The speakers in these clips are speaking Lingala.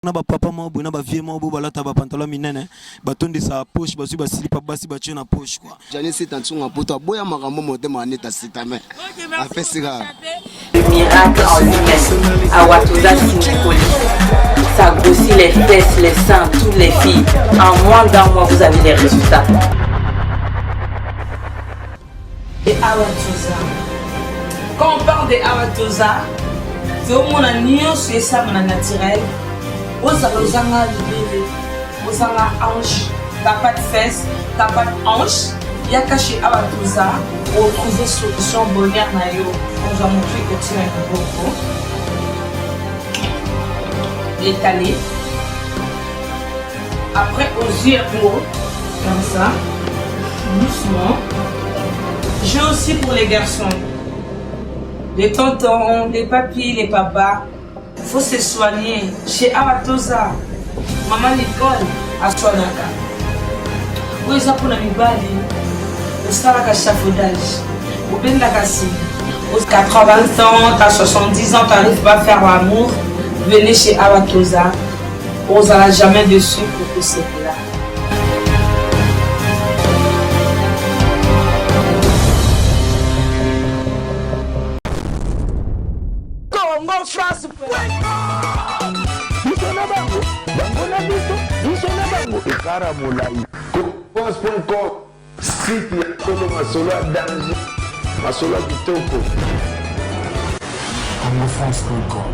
Na ba papa moko boye na ba vieux moko boye balata ba pantalon minene batondisa poche bazwi ba silipa basi batie na poche quoi. Gianni Sita Nsunga Mputu aboya makambo motema Anita Sita mais apesi kaka. Le miracle en lui-même. Awatoza Sinikoli. Ça grossit les fesses, les seins, toutes les filles. En moins d'un mois, vous avez les résultats. De Awatoza. Quand on parle de Awatoza, toomona nyonso esama na naturel. Ozala ozanga libele, ozanga hanche, t'as pas de fesses, t'as pas de hanche, yaka chez Awatoza, retrouver solution bonheur na yo. Ozwa motu ekoti na loboko. Étaler. Après ozwi yango comme ça, doucement. J'ai aussi pour les garçons, les tontons, les papis, les papas. Faut se soigner. Chez Awatoza, maman Nicole asoignaka. Oyo eza mpona mibali, osalaka chafaudage, obendaka singa. 80 ans, t'as 70 ans, t'arrives pas à faire l'amour, venez chez Awatoza. Ozala jamais dessus pour kosepela. Congo France biso na bango bango na biso biso na bango ekara molai france.com Site ya solo masolo ya danger masolo ya kitoko. Congofrance.com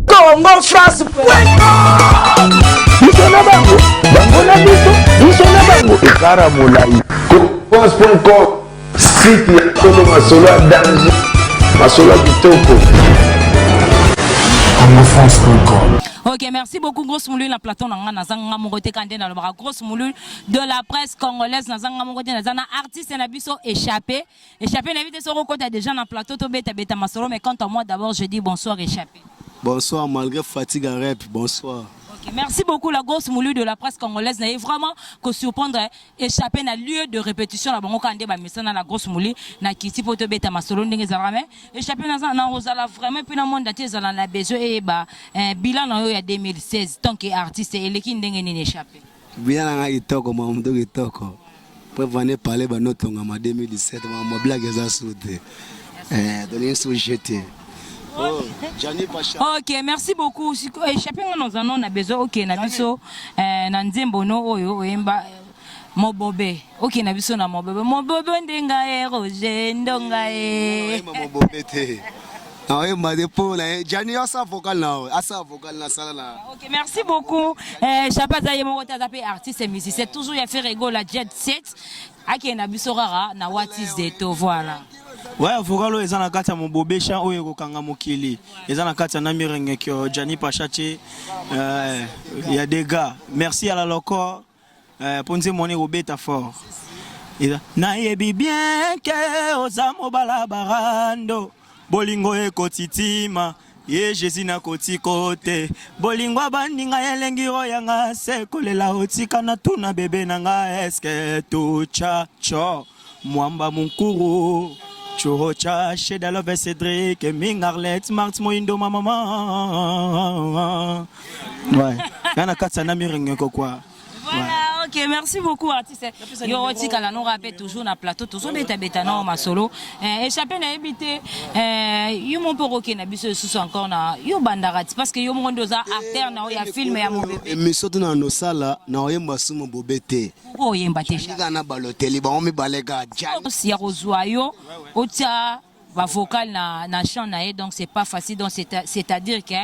Congofrance.com biso na bango bango na biso biso na bango ekara molai france.com site ya solo masolo ya danger masolo ya kitoko. Congofrance.com Ok, merci beaucoup Grosse Moulule na plateau na nga naza nga moko te kande na lobaka Grosse Moulule de la presse congolaise naza nga moko te naza na artiste na biso échappé échappé na bite soko kota déjà na plateau to beta beta masolo mais quant à moi d'abord je dis bonsoir échappé. Bonsoir malgré fatigue à rep bonsoir. Ok, merci beaucoup la grosse moulure de la presse congolaise na vraiment ko surprendre échappé na lieu de répétition na bango kande ba mesana la grosse moulure na kiti po to beta masolo ndenge ezalaka mais échappé naza na ozala vraiment puis na monde entier ezala na besoin eyeba eh, bilan na yo ya 2016 tant que artiste eleki ndenge nini échappé. Bilan na nga kitoko mwa moto kitoko. Preuve en est parler bano tongama 2017 mwa blague eza su te. Eh, tolingi su jete. Oh, Gianni Pacha. Ok, merci beaucoup. Échappé nga naza no na besoin ok na biso eh, na nzembo no oyo oyemba eh, mobobe. Ok na biso na mobobe. Mobobe ndenga e Roger ndonga e. Oyemba mobobe te. Oyemba te mpo na ye. Gianni asa vocal na yo, asa vocal na sala na. Ok, merci beaucoup. Eh, Chapa aza ye moko te aza pe artiste et musicien. Toujours ya Ferre Gola Jet Set. Akende na biso kaka na What is the to voilà. Ouais, vocal oyo eza na kati ya mobobe chant oyo ekokanga mokili eza na kati ya Nami Rengekyo Gianni Pacha te ya dégâts. Merci à la loko mpo nzembo wana ekobeta fort. Eza nayebi bien ke oza mobala barando bolingo ekotitima ye Jésus nakotiko te bolingo abandinga elengi oyo yanga se kolela otika na tuna bebe na nga eske tucha cho Mwamba Munkuru Chorocha Sheda Love Cédric Mingarlet Mart Moindo ma maman ouais na kati ya Nami Rengeko quoi. Voilà, ok, merci beaucoup artiste. Yo otikala no rappel toujours na plateau, toujours beta beta na masolo. Eh, échappé na ebité eh yo mon poko ke na biso susu encore na yo bandaka parce que yo mon ndoza acteur na ya film ya mon bébé. Émission to na no sala na oyemba sumo bobe te. Pourquoi oyemba te? Kaka na baloteli bango mibale kaka ya kozwa yo otia ba vocal na na chant na ye donc c'est pas facile donc c'est c'est-à-dire que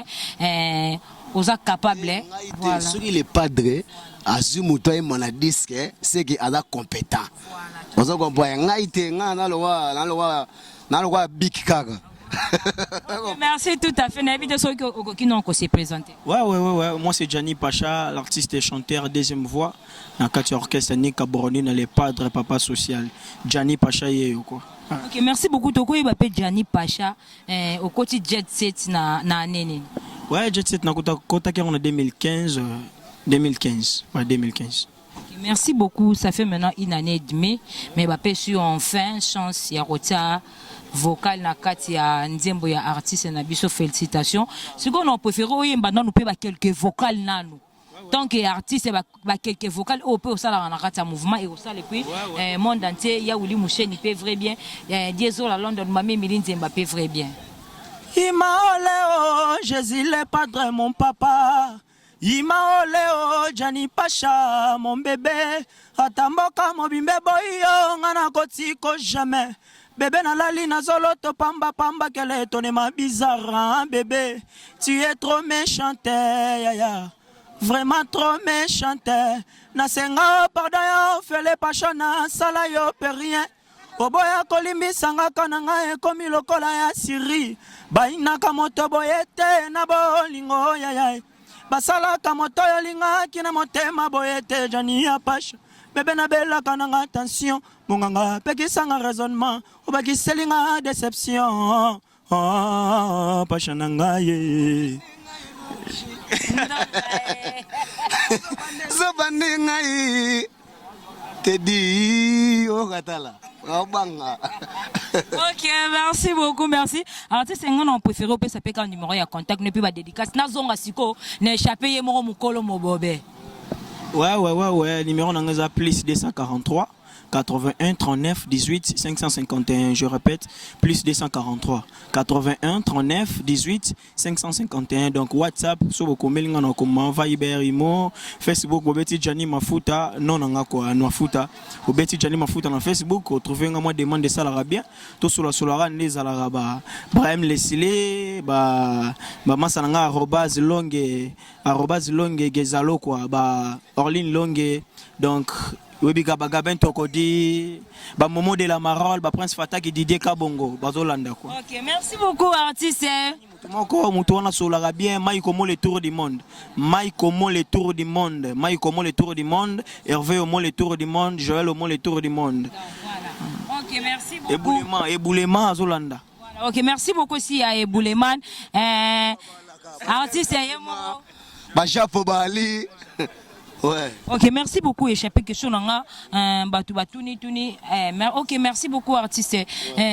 eh, oza capable eh, voilà. Soki le padre azwi moto ayemba na disque c'est que aza compétent. Oza comprendre ngai te ngai naloba naloba naloba bik kaka. Ok, merci tout à fait. Nayebi te soki okoki non ko se présenter. Ouais. Moi, c'est Gianni Pacha, l'artiste et chanteur deuxième voix. Na kati ya orchestre Nika Boroni na le padre papa social. Gianni Pacha yeyo quoi. Ok, merci beaucoup. Tokoyeba pe Gianni Pacha eh, okoti Jet Set na na année nini? Ouais, Jet Set nakota kotaki yango na 2015, 2015. Ouais, 2015. Ok, merci beaucoup. Ça fait maintenant une année et demie, mais bapesi yo enfin chance ya kotia vocal na kati ya nzembo ya artiste na biso, félicitation. Sikoyo na préféré oyemba nanu mpe ba quelques vocal nanu tant que artiste, ba quelques vocal oyo mpe osalaka na kati ya mouvement ekosala. Et puis monde entier ya Wili Musheni mpe vrai bien, Diesola London, Mami Emili Nzemba mpe vrai bien. Imaoleo, Jésus le Padre, mon papa. Imaoleo, Jani Pacha, mon bébé. Ata mboka mobimbe boyo, nga nakotiko jamais. Bébé nalali nazoloto pamba pamba, quel étonnement bizarre, hein, bébé. Tu es trop méchante, yaya. Vraiment trop méchante. Nasenga pardon yo, Fele Pacha na sala yo pe rien. Oboya kolimbisanga ka na ngai ekomi lokola ya siri. Bayinaka moto boye te na bolingo yaya, basalaka moto oyo olingaki na motema boye te. Jani ya Pasha, bébé, nabelaka nanga tension, monganga apekisanga raisonnement, obakiselinga déception. Oh, Pasha na ngai ye. Zoba nde ngai tedi okatala obanga. Ok, merci beaucoup, merci artiste. Nga na préféré opesa mpe kaka numéro ya contact ne mpe badédicace. Nazonga sikoyo na Échappé ye moko, mokolo mobobe. Ouais, numéro na ngai eza plus 243 81 39 18 551. Je répète, plus 243 81 39 18 551. Donc WhatsApp, so bokomeli nga na koma, Viber, Imo, Facebook, bobeti Gianni Mafuta, non nanga quoi, Mafuta. Bobeti Gianni Mafuta na Facebook, retrouver nga moi demande esalaka bien. To sola solara nde ezalaka ba Brahim Lesile, ba masa nanga @longue @longue Gezalo quoi, ba Orline Longue. Donc oyebi bagabin tokodi bamomo de la Marole, baprince Fataki, Didier Kabongo bazolanda quoi. Ok, merci beaucoup artiste. Motu moko, motu wana asolaka bien. Mike Omo le tour du monde, Mike Omo le tour du monde, Mike Omo le tour du monde, Hervé Omo le tour du monde, Joël Omo le tour du monde. Voilà. Ok, merci beaucoup. Éboulement, éboulement azolanda. Voilà. Ok, merci beaucoup aussi à Ebouleman, artiste ye moko. Bajapo bali, ouais. Ok, merci beaucoup Échappé. Question nanga, bato batuni tuni, ok, merci beaucoup artiste.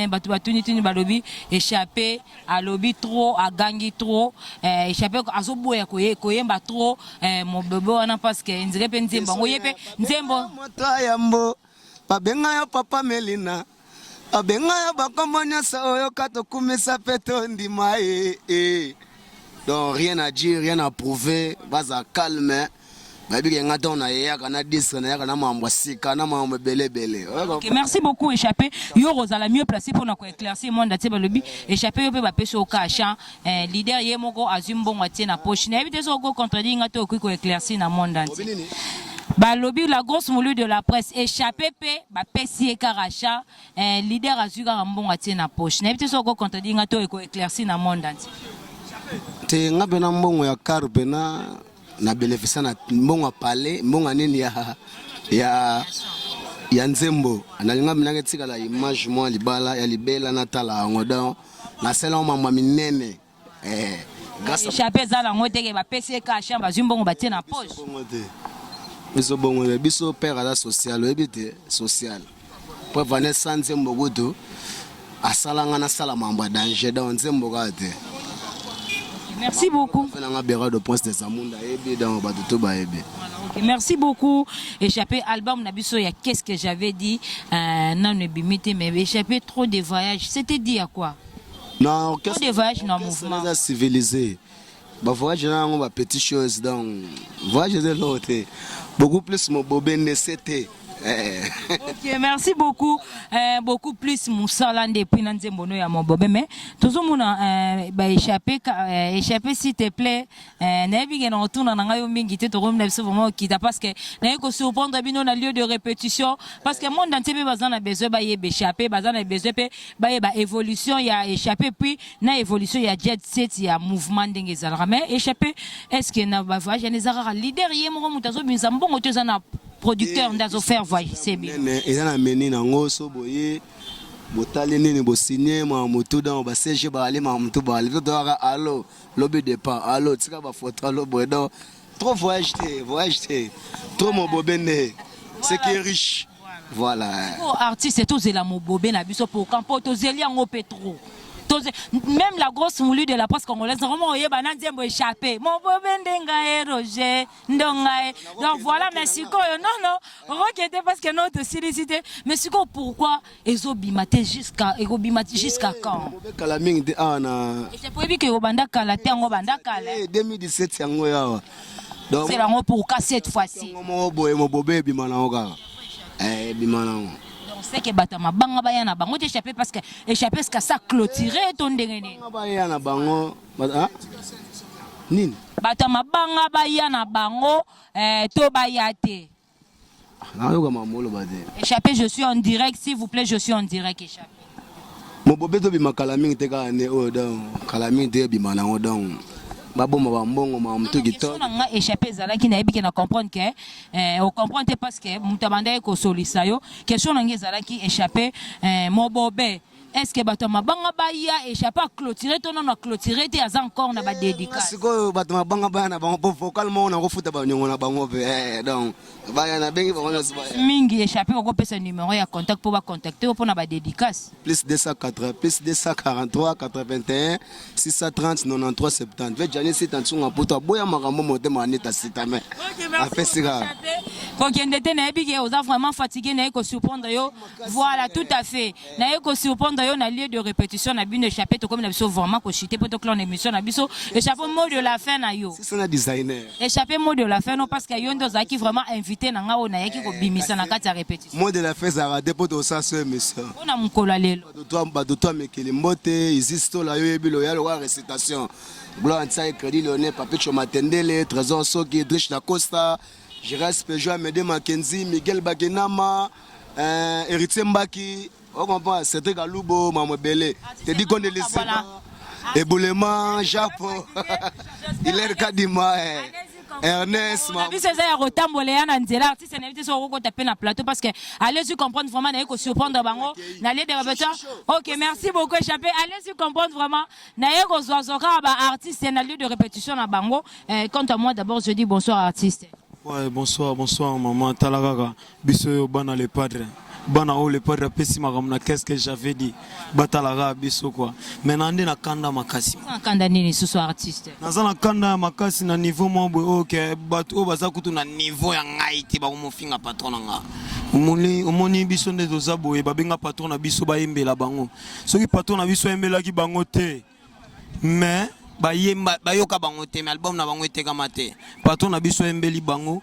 Bato batuni tuni, balobi Échappé alobi trop, agangi trop, Échappé azoboya koyemba trop, mobobe wana, parce que nzire mpe nzembo yango ye mpe nzembo. Moto ayambo babenga yo papa Melina, babenga yo bakombo nyonso oyoka, tokumisa mpe tondima ye eh. Donc rien à dire, rien à prouver, baza calme, bayebi ke nga ntango nayeyaka na disque, nayaka na mambo ya sika, na mambo ebele ebele. Ok, merci beaucoup Échappé. Yo ozala mieux placé pour na éclaircir monde entier. Balobi Échappé, yo pe bapesi yo cachet, leader ye moko azwi mbongo atie na poche. Nayebi te soki okocontredire nga to okoki koéclaircir na monde entier. Balobi la grosse moulure de la presse Échappé mpe bapesi ye kaka cachet, leader azwi kaka mbongo atie na poche. Nayebi te soki okocontredire nga to ekoéclaircir na monde entier. Te, nga mpena mbongo ya car mpena na bénéfice na mbongo ya palais, mbongo ya nini ya nzembo, nalinga mpena etikala image mwa libala ya libela, natala yango. Donc nasala yango mambo ya minene, grâce à Échappé eza nango teke bapesi ye cachet, bazwi mbongo batie na poche. Bongo te, biso bongo te. Biso père aza social, oyebi te, social po vane sa nzembo kutu asalanga nasala mambo ya danger, donc nzembo kaka te. Merci beaucoup. Fe nanga Berado Prince de Zamunda ayebi, donc bato to bayebi. Ok, merci beaucoup Échappé. Album na biso ya Qu'est-ce que j'avais dit, nanu ebimi te, mais Échappé, trop de voyages, c'était dit à quoi? Non. Trop de voyages na mouvement. Eza civilisé, bavoyage na yango bapetit chose, donc voyage eza eloko te, beaucoup plus mobobe ndese te. Ok, merci beaucoup. Beaucoup plus mosala nde epui na nzembo no ya mobobe, mais tozomona baéchappé, Échappé, s'il te plaît, nayebi ke na kotuna na ngai yo mingi te, tokomi na biso vraiment okita, parce que naye kosurprendre bino na lieu de répétition, parce que monde entier mpe baza na besoin bayeba Échappé, baza na besoin mpe bayeba évolution ya Échappé, puis na évolution ya jet set ya mouvement ndenge ezalaka. Mais Échappé, est ce que na bavoyage yana eza kaka leader ye moko moto azobimisa mbongo to eza na producteur nde azofaire voyage bino? Nene eza na meni nango, so boye botali nini, bosigne mwa motu, donc bacg baali mwa motu, baali to toyaka alo lobi départ, alo tika bafoto, alo boye. Donc trop voyage te, voyage te trop, mobobe nde ce qui est riche. Voilà. Sikoyo artiste tozela mobobe na biso pourquoi mpo tozeli yango mpe trop. Toze, même la grosse moulure de la presse congolaise vraiment oyeba na nzembo échappé mobobe nde ngai Roger ndo ngai. Donc voilà, mais sikoyo non non okokende parce que non tosilisi te. Mais sikoyo pourquoi ezobima te jusqu'à ekobima jusqu'à quand? Mobobe kala mingi te awa na Échappé oyebi ke obanda kala te, yango banda kala. 2017 yango oyo awa. Donc c'est yango pourquoi cette fois-ci? Yango moko boye mobobe ebima nango kaka. Ebima nango. Donc c'est que bato ya mabanga baya na bango te échappé parce que échappé est-ce que ça clôturé to ndenge nini? Mabanga baya na bango, ba, ah? Nini? Bato ya mabanga baya na bango to baya te. Nayoka makambo oloba te. Échappé, je suis en direct, s'il vous plaît, je suis en direct, échappé. Mobobe tobima kala mingi te kaka nde oyo, donc kala mingi te ebima nango, donc baboma bambongo makambo to kitoko. Question na nga échappé ezalaki nayebi ke na comprendre ke o comprendre te parce que moto abandaki kosolisa yo. Question na nga ezalaki échappé mobobe est-ce que bato ya mabanga baya échappé a clôturer to non a clôturer te, aza encore na ba dédicace? Sikoyo bato mabanga baya na bango po vocal moko nakofuta baniongo na bango mpe, donc baya nabengi bango nyonso baya. Mingi échappé okopesa numéro ya contact po ba contacter yo mpona ba dédicace. Plus 204, plus 243 81 630 93 70. Ve Gianni Sita Nsunga Poto aboya makambo motema Anita Sita me. Ok, merci Apesi beaucoup, kaka. Échappé. Kokende te, nayebi ke oza vraiment fatigué, naye kosurprendre yo. Voilà, tout à fait. Naye kosurprendre yo na lieu de répétition na bino échappé, tokomi na biso vraiment kochite po toclore na émission na biso. Échappé, mot de la fin na yo. Si c'est un designer. Échappé, mot de la fin non parce que yo nde ozalaki vraiment invité na nga oyo nayaki kobimisa na kati ya répétition. Mot de la fin ezalaka te po tosala so émission. Mpona mokolo ya lelo. Bato to amekeli mbote Isis Tola yo yebi loya lokola récitation. Gloire Ntsai, Crédit Lyonnais, Papicho Matendele, Trésor Soki, Drish Da Costa, Gérard Peugeot, Amédée Mackenzie, Miguel Bagenama, Héritier Mbaki, on comprend, Cédric Alubo, Mamo Belé, Teddy Konde Lisseba, Eboulema, Japo, Hilaire Kadima, Ernest, Na biso eza ya kotambola ya na nzela artiste na biso okokota pe na plateau parce que allez-y comprendre vraiment naye kosurprendre bango na lieu de répétition. Ok, merci beaucoup échappé. Allez-y comprendre vraiment naye kozwazwa kaka ba artiste na lieu de répétition na bango. Quant à moi d'abord je dis bonsoir artiste. Ouais, bonsoir, bonsoir maman. Tala kaka biso yo bana le padre. Bana oyo le padre apesi makambo na qu'est-ce que j'avais dit. Batalaka biso quoi. Mais na nde na kanda makasi. Na kanda nini susu artiste? Naza na kanda ya makasi na niveau moko boye oyo ke bato oyo baza kutu na niveau ya ngai te bakomofinga patron na nga. Omoni, omoni biso nde toza boye babenga patron na biso bayembela bango. Soki patron na biso ayembelaki bango te, mais bayemba bayoka bango te, mais album na bango etekama te. Patron na biso ayembeli bango,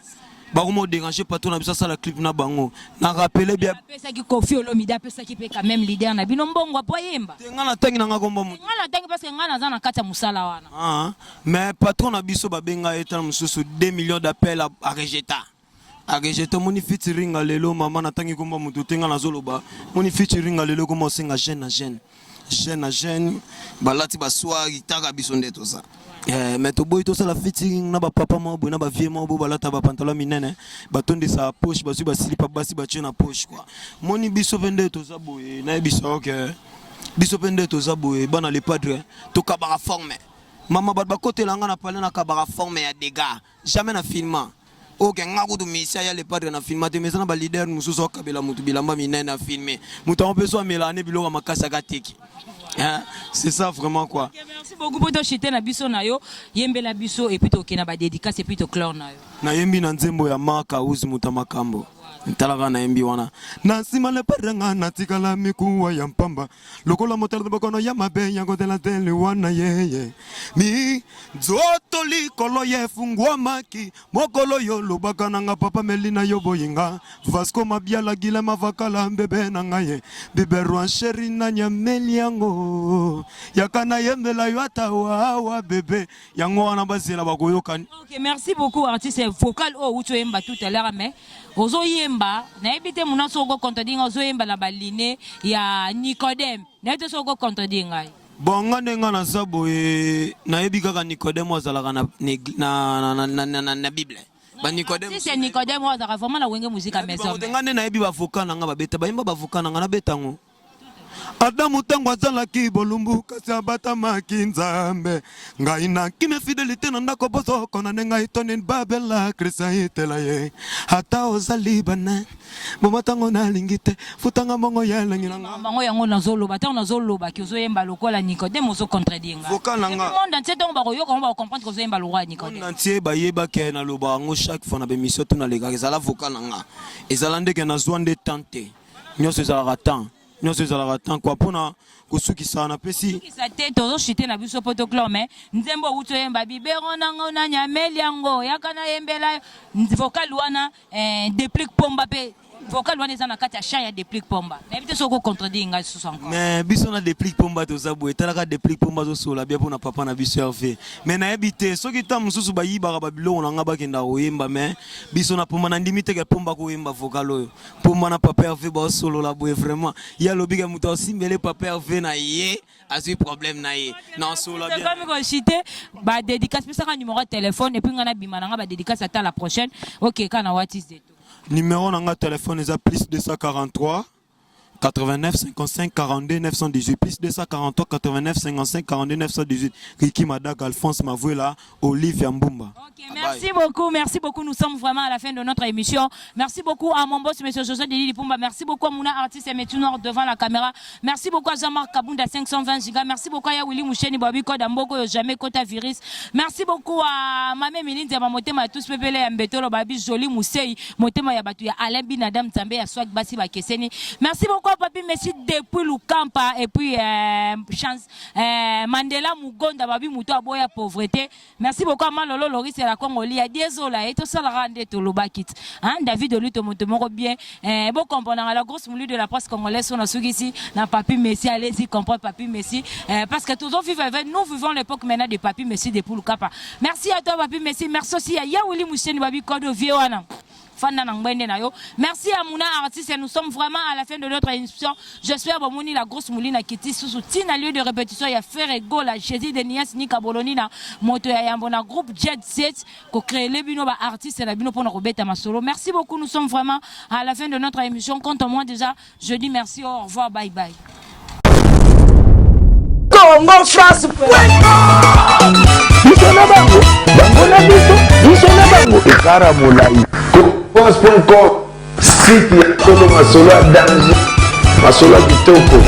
bakomo déranger patron na biso asala clip na bango. Na rappeler bien apesaki Koffi Olomide, apesaki pe quand même leader na bino mbongo po ayemba. Te nga na tangi na nga kombo moto. Nga na tangi parce que nga naza na kati ya mosala wana. Ah, mais patron na biso babenga ye tala mosusu 2 millions d'appels a rejeta. A rejeta moni featuring lelo mama na tangi kombo moto te nga nazoloba. Moni featuring lelo koma osenga jeune na jeune. Jeune na jeune balati baswagi taka biso nde toza. Mais toboyi tosala featuring na ba papa moko boye na ba vieux moko boye balata ba pantalon minene batondisa poche bazwi basilipa basi batie na poche quoi. Moni biso pe nde toza boye nayebisa yo ke biso pe nde toza boye bana le padre tokabaka forme. Mama bato bakotela nga na palais nakabaka forme ya dégâts jamais na filma. Ok, nga kutu misia ya le padre na filma te mais eza na ba leader mosusu akabela motu bilamba minene na filme. Moto yango mpe so amela ne biloko ya makasi akateki. Hein? C'est ça vraiment quoi. Ok, merci beaucoup pour toshite na biso na yo, yembela biso et puis tokena ba dédicace et puis to clore na yo. Nayembi na nzembo ya Mark Auzi moto ya makambo. Ntalaka nayembi wana. Na nsima le padre nga natikala mikuwa ya mpamba lokola motala bokono ya mabe ya kotela te liwa na yeye mi nzoto likolo ye efungwamaki mokolo yo lobaka na nga papa melina yo boyinga Vasco Mabiala Guilhem Mavakala mbebe na ngai ye biberwa sheri na nyameli yango yaka nayembela yo ata wawa bebe yango wana bazela bakoyokani. Ok, merci beaucoup artiste vocal oyo outi oyemba tout à l'heure mais ozoyemba nayebi te mona soki okocontredire ngai ozoyemba na baline ya Nicodème nayebi te soki okocontredire ngai. Bon nga nde nga naza boye nayebi kaka Nicodème oyo azalaka na, na, na, na, na, na, na Bible. Ba Nicodème. Artiste Nicodème oyo azalaka vraiment na Wenge Musica Maison Mère. Nga nde nayebi ba vocal na nga babeta bayemba ba vocal na nga nabeta yango. Adamu ntango azalaki bolumbu kasi abatamaki Nzambe. Ngai na kimia fidelite na ndako bozoko na ngai tonin babela Christian itela ye. Ata ozali bana boma ntango nalingi te futanga mbongo ya elengi na nga. Bango yango nazoloba ntango nazoloba ki ozoyemba lokola Nicodème ozo contredire nga. Vocal na nga. Monde entier ntango bakoyoka yango bakocomprendre que ozoyemba lokola Nicodème. Monde entier bayeba ke naloba yango chaque fois na bemission to nalekaka ezala vocal na nga. Ezala ndeke nazwa nde temps te. Nyonso ezalaka temps. Nyonso ezalaka temps quoi pona kosukisa napesi. Kosukisa te tozo chute na biso po to clore mais nzembo owuti oyemba biberon na ngo nani ameli yango yaka nayembela yo vocal wana eh, Deplick Pomba pe vocal wana eza na kati ya chant ya Deplick Pomba nayebi te soki oko contredire ngai lisusu encore. Mais biso na Deplick Pomba toza boye talaka Deplick Pomba azosola bien pona papa na biso Herve mais nayebi te soki temps mosusu bayibaka ba biloko na nga bakenda koyemba mais biso na Pomba nandimi te ke Pomba akoyemba vocal oyo Pomba na papa Herve baosolola boye vraiment ye alobi ke moto asimbele papa Herve na ye azwi problème na ye na osolola bien. Tokomi kochite ba dédicace pesaka numéro ya téléphone et puis nga nabima na nga ba dédicace ata la prochaine ok ka na watis de tout. Numéro na nga téléphone eza plus 243 89 55 42 918 plus 243 89 55 42 918 Ricky Madaga Alphonse Mavuela Olivia Mbumba. Ok, merci beaucoup, merci beaucoup. Nous sommes vraiment à la fin de notre émission. Merci beaucoup à mon boss, Monsieur José Denis Lipumba. Merci beaucoup à Mouna artiste et Métu Noir devant la caméra. Merci beaucoup à Jean-Marc Kabunda 520 giga. Merci beaucoup à Yawili Moucheni Babi Koda Mboko jamais Kota Virus. Merci beaucoup à Mamé Milindi ya Motema ya tous pepele ya Mbetolo Babi Joli Musei Motema ya batu ya Alain Binadam Nzambe ya Swag Basi Bakeseni. Merci beaucoup à Papi Messi depuis Lukampa et puis euh, chance Eh, Mandela Mugonda babi mutu aboya pauvreté. Merci beaucoup à Malolo Loris ya la Congoli ya Diezola et tosalaka nde tolobaki. Hein David Oluto moto moko bien. Eh, bo comprendre la grosse moulure de la presse congolaise on a sukisi na Papi Messi allez-y comprendre Papi Messi eh, parce que toujours vivre avec nous vivons l'époque maintenant de Papi Messi de Poulukapa. Merci à toi Papi Messi, merci aussi à Yawili Moucheni babi Kodo vieux wana. Fanda na ngbende na yo. Merci à Mouna artiste, nous sommes vraiment à la fin de notre émission. J'espère bomoni la grosse mouline akiti susu tina lieu de répétition ya Ferre Gola, Jésus de Nias Nika Bolonina, moto ya yambo na groupe Jet Set ko créer les bino ba artistes na bino pona kobeta masolo. Merci beaucoup, nous sommes vraiment à la fin de notre émission. Quant à moi déjà, je dis merci, au revoir, bye bye. Congo France biso na bango bango na biso biso na bango ekara molai france.com site ya solo masolo ya danger masolo ya kitoko.